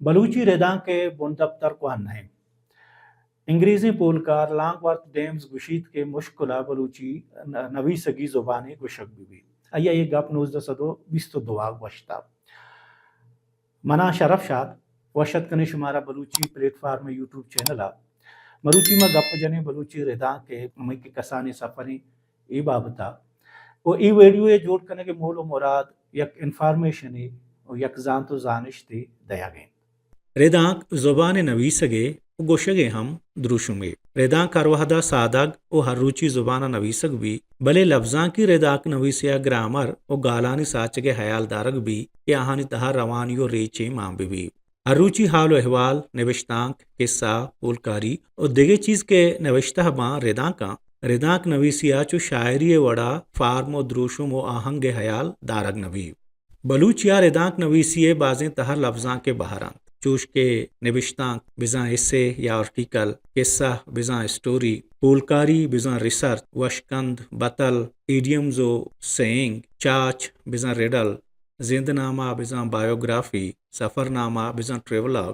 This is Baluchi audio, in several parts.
بلوچی ردانک ءِ بندپتر کوہن نہ انت۔ انگریزیں پولکار لانگ ورتھ ڈیمز گوشیت کہ مشکل ءَ بلوچی ن-، نویسگی زبانے گوشگ بہ بیت۔ آئی ءَ اے گپ نوزدہ سد ءُ بیست ءُ دو ءَ گوشتہ۔ منا شرف شاد، وش اتک کنیں شمارا بلوچی پلیٹ فارم ءِ یوٹیوب چینل ءَ۔ مروچی ما گپ جنیں بلوچی ردانک ءِ ہمے کہ کسانیں سفریں اے بابت ءَ۔ ءُ اے ویڈیو ءِ جوڑ کنگ ءِ مول ءُ مراد یک انفارمیشنے ءُ یک زانت ءُ زانشتے دئیگ انت۔ ردانک زبان ءِ نویسگ ءِ ءُ گوشگ ءِ ہم دروشمے۔ ردانک ہر وہد ءَ سادگ ءُ ہر روچی زبان ءَ نویسگ بیت، بلے لبزانکی ردانک نویسی ءَ گرامر ءُ گالانی ساچگ ءِ ہیال دارگ بیت کہ آہانی تہا روانی ءُ ریچے مان بہ بیت۔ ہر روچی حال ءُ احوال، نبشتانک، کسہ، پولکاری ءُ دگہ چیز کہ نوشتہ باں ردانکاں، ردانک نویسی ءَ چو شاعری ءِ وڑا فارم ءُ دروشم ءُ آہنگ ءِ ہیال دارگ نہ بیت۔ بلوچی ءَ ردانک نویسی ءِ بازیں تہر لبزانک ءِ بہر انت، چوش کہ نبشتانک بزاں ایسے یا آرٹیکل، کسہ بزاں اسٹوری، پولکاری بزاں ریسرچ، وشکند، بتل، ایڈیمز ءُ سیئنگ، چاچ بزاں ریڈل، زندنامہ بزاں بائیوگرافی، سفرنامہ بزاں ٹریولاگ۔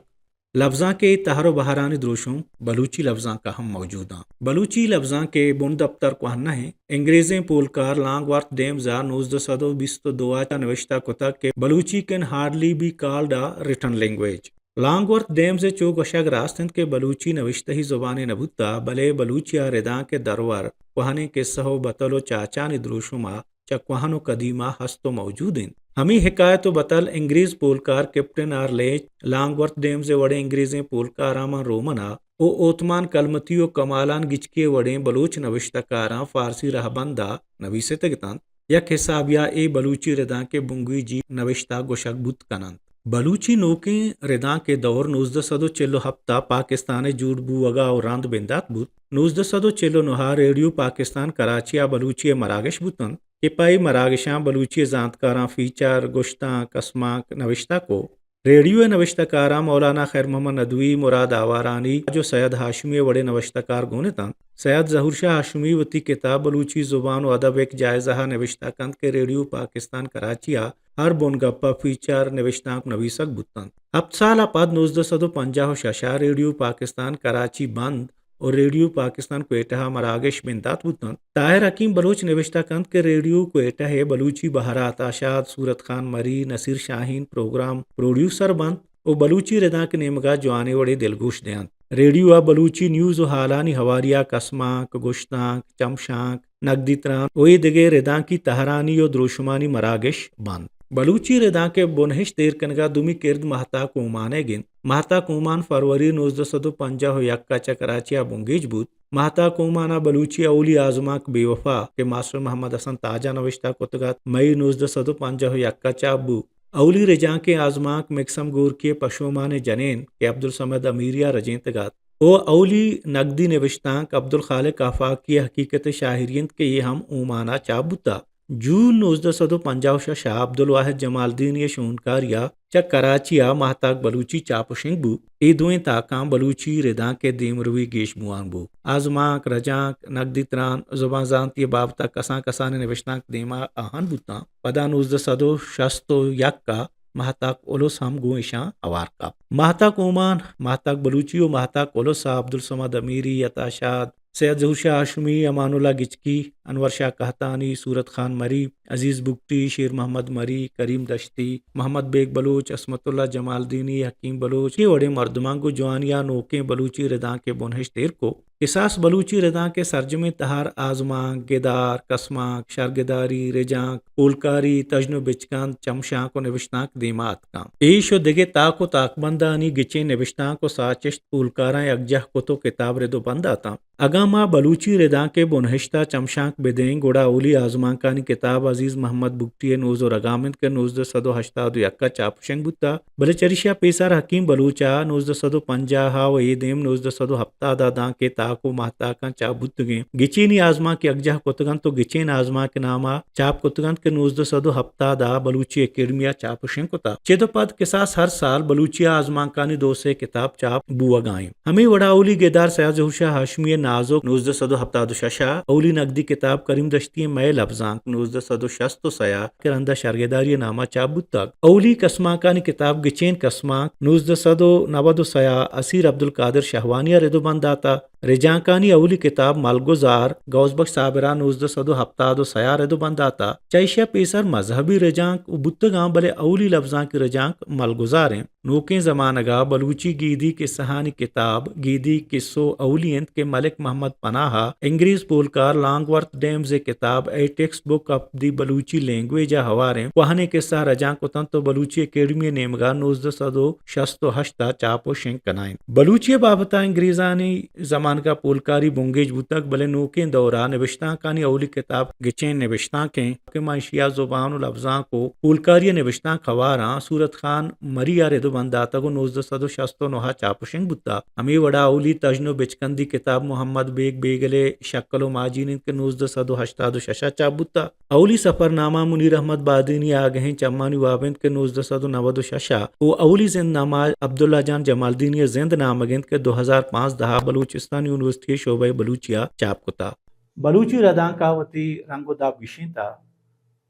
لبزانک ءِ اے تہر ءُ بہرانی دروشم بلوچی لبزانک ءَ ہم موجود انت۔ بلوچی لبزانک ءِ بندپتر کوہن نہ انت۔ انگریزیں پولکار لانگ ورتھ ڈیمز ءَ نوزدہ سد ءُ بیست ءُ دو ءَ چہ نوشتہ کتگ کہ Balochi can hardly be called a written language۔ Longworth Dames ءِ چو گوشگ راست انت کہ بلوچی نوشتہی زبانے نہ بوتہ، بلے بلوچی ءَ ردانک ءِ درور، کوہنیں کسہ ءُ بتل ءُ چاچانی دروشم ءَ چہ کوہن ءُ قدیم ءَ ہست ءُ موجود انت۔ ہمے حکایت ءُ بتل انگریز پولکار captain R Leech, Longworth Dames ءِ وڑیں انگریزیں پولکاراں ماں رومن ءَ ءُ اوتمان کلمتی ءُ کمالان گچکی ءِ وڑیں بلوچ نبشتہ کاراں فارسی رہبند ءَ نویستگ اتنت۔ یک حسابے ءَ اے بلوچی ردانک ءِ بنگیجی نوشتہ گوشگ بوت کن انت۔ بلوچی نوکیں ردانک ءِ دور نوزدہ سد ءُ چل ءُ ہپت ءَ پاکستان ءِ جوڑ بوگ ءَ ءُ رند بندات بوت۔ نوزدہ سد ءُ چل ءُ نہ ءَ ریڈیو پاکستان کراچی ءَ بلوچی ءِ مراگش بوت انت کہ پہ اے مراگشاں بلوچی ءِ زانتکاراں فیچر، گشتانک، کسمانک نوشتہ کو۔ ریڈیو ءِ نوشتہ کاراں مولانا خیر محمد ندوی، مراد آوارانی، حاجو سید ہاشمی ءِ وڑیں نوشتہ کار گون اتنت۔ سید ظہور شاہ ہاشمی وتی کتاب بلوچی زبان و ادب ایک جائزہ ءَ نوشتہ کنت کہ ریڈیو پاکستان کراچی ءَ ہر بنگپ ءَ فیچر نوشتانک نویسگ بوتنت۔ ہپت سال ءَ پد نوزدہ سد و پنجاہ و شش ءَ ریڈیو پاکستان کراچی بند و ریڈیو پاکستان کوئٹہ ءَ مراگش بندات بوتنت۔ طاہر حکیم بلوچ نوشتہ کنت کہ ریڈیو کوئٹہ ءِ بلوچی بہر ءَ عطا شاد، صورت خان مری، نصیر شاہین پروگرام پروڈیوسر بنت و بلوچی ردانک ءِ نیمگ ءَ جوانیں وڑے دلگوش دینت۔ ریڈیو ءَ بلوچی نیوز و ہالانی ہواری ءَ کسمانک، گشتانک، چمشانک، نگدی تران و اے دگہ ردانکی تہرانی و دروشمانی مراگش بنت۔ بلوچی ردانک ءِ بنہشت ایر کنگ ءَ دومی کرد مہتاک اومان ءِ گند۔ مہتاک اومان فروری نوزدہ سد و پنجاہ و یک ءَ چہ کراچی ءَ بنگیج بوت۔ مہتاک اومان ءَ بلوچی ءِ اولی آزمانک بے وفا کہ ماسٹر محمد حسن تاج ءَ نوشتہ کتگ ات، مئی نوزدہ سد و پنجاہ و یک ءَ چاپ بوت۔ اولی رجانکیں آزمانک مکسم گورکی ءِ پشومان ءِ جنین کہ عبدالصمد امیری ءَ رجینتگ ات و اولی نگدی نبشتانک عبدالخالق آفاقی ءِ حقیقت شاعری انت کہ اے ہم اومان ءَ چاپ بوتگ۔ جون نوزدہ سد و پنجاہ و شش ءَ عبدالواحد جمالدینی ءِ شونکاری ءَ چہ کراچی ءَ مہتاک بلوچی چاپ و شنگ بوت۔ اے دوئیں تاکاں بلوچی ردانک ءِ دیمروی گیش بوان بوت۔ آزمانک، رجانک، نگدی تران، زبان زانتی ءِ بابت ءَ کسان کسانیں نبشتانک دیما آہان بوتاں۔ پدا نوزدہ سد و شست و یک ءَ مہتاک الس ہم گوں ایشاں ہوار کپت۔ مہتاک اومان، مہتاک بلوچی و مہتاک الس ءَ عبدالصمد امیری، عطا شاد، سید ظہور شاہ ہاشمی، امان اللہ گچکی، انور شاہ قحطانی، صورت خان مری، عزیز بگٹی، شیر محمد مری، کریم دشتی، محمد بیگ بلوچ، عصمت اللہ جمالدینی، حکیم بلوچ، اے وڑیں مردماں گوں جوانی ءَ نوکیں بلوچی ردانک ءِ بنہشت ایر کو۔ کساس بلوچی ردانک ءِ سرجمیں تہر آزمانک، گدار، کسمانک، شرگداری، رجانک، پولکاری، تژن و بچکند، چمشانک و نبشتانک دیما اتکاں۔ ایش و دگہ تاک و تاکبندانی گچین نبشتانک و ساچشت پولکاراں یکجاہ کت و کتاب رد و بند داتاں۔ اگاں ما بلوچی ردانک ءِ بنہشت ءَ چمشانک بدئیں، گڑا اولی آزمانکانی کتاب عزیز محمد بگٹی ءِ نوز و رگام انت کہ نوزدہ سد و ہشتاد و یک ءَ چاپ و شنگ بوتگ، بلے چریشی ءَ پیسر حکیم بلوچ ءَ نوزدہ سد و پنجاہ ءَ و اے دیم نوزدہ سد و ہپتاد ءَ داں کہ ماہتاک و ماہتاکاں چاپ بوتگیں۔ گچینی آزمانک یکجاہ کتگ انت و گچین آزمانک ناما چاپ کتگ انت کہ نوزدہ سد و ہپتاد ء بلوچی اکیڈمی ء چاپ و شنگ کتا۔ چد و پد کساس ہر سال بلوچی آزمانکانی دو سے کتاب چاپ بوگا انت۔ ہمے وڑا اولی گدار سیاد ظہور شاہ ہاشمی ء نازک نوزدہ سد و ہپتاد و شش ء، اولی نگدی کتاب کریم دشتی ء مئے لبزانک نوزدہ سد و شست و سئے ء کہ رندا شرگداری ء ناما چاپ بوتگ۔ اولی کسمانکانی کتاب گچین کسمانک نوزدہ سد و نود و سئے ء اسیر عبدالقادر شہوانی ء رد و بند داتا۔ رجانکانی اولی کتاب ملگزار غوث بخش صابر ء نوزدہ سد و ہپتاد و سئے ء رد و بند داتا۔ چہ ایشی ء پیسر مذہبی رجانک و بوتگاں، بلے اولی لبزانکی رجانک ملگزار انت۔ نوکیں زمانگ ء بلوچی گیدی کسہانی کتاب گیدی کسو اولی انت کہ ملک محمد پناہ ء انگریز پولکار لانگ ورتھ ڈیمز ء کتاب a text book of the Balochi language ء ہوار انت۔ کوہنیں کسہ رجانک کتنت و بلوچی اکیڈمی ء نیمگ ء نوزدہ سد و شست و ہشت ء چاپ و شنگ کنائینت۔ بلوچی ء بابت ء انگریزانی زمانگ ء پولکاری بنگیج بوتگ، بلے نوکیں دور ء نبشتانکانی اولی کتاب گچین نبشتانک انت۔ کہ من ایشی ء زبان و لبزانک و پولکاری ء نبشتانک ہواراں۔ صورت خان مری ء رد و بند داتگ و نوزدہ سد و شست و نہ ء چاپ و شنگ بوتا۔ ہمے وڑا اولی تژن و بچکندی کتاب محمد بیگ بیگل ء شکل و ماجین انت کہ نوزدہ سد و ہشتاد و شش ء چاپ بوتا۔ اولی سفرنامہ منیر احمد بادینی ء آگہیں چمانی واب انت کہ نوزدہ سد و نود و شش ء، و اولی زندنامہ عبداللہ جان جمالدینی ء زند نامگ انت کہ دو ہزار پانزدہ ء بلوچستان یونیورسٹی ء شعبہ بلوچی ء چاپ کتا۔ بلوچی ردانک ء وتی رنگ و داب گیشینتا۔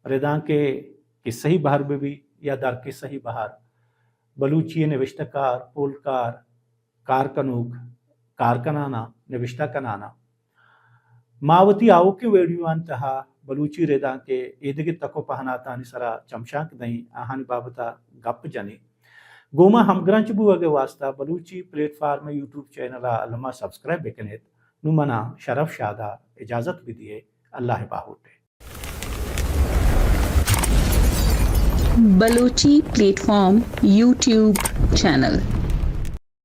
ردانک ء کسہی بہر بہ بیت یا در کسہی بہر، بلوچی ء نبشتہ کار، پولکار، کار کنوک، کار کنانا، نبشتہ کنانا۔ ما وتی آؤکیں ویڈیوان تہا بلوچی ردانک ء ایدگہ تک و پہناتانی سرا چمشانک دئیں، آہانی بابت ء گپ جنیں۔ گوما ہمگرنچ بوگ ء واسطہ بلوچی پلیٹ فارم ء یوٹیوب چینل ء الما سبسکرائب بکنیت۔ نوں منا شرف شاد ء اجازت بدیے۔ اللہ ء باہوٹ ء۔ Balochi plate form YouTube channel.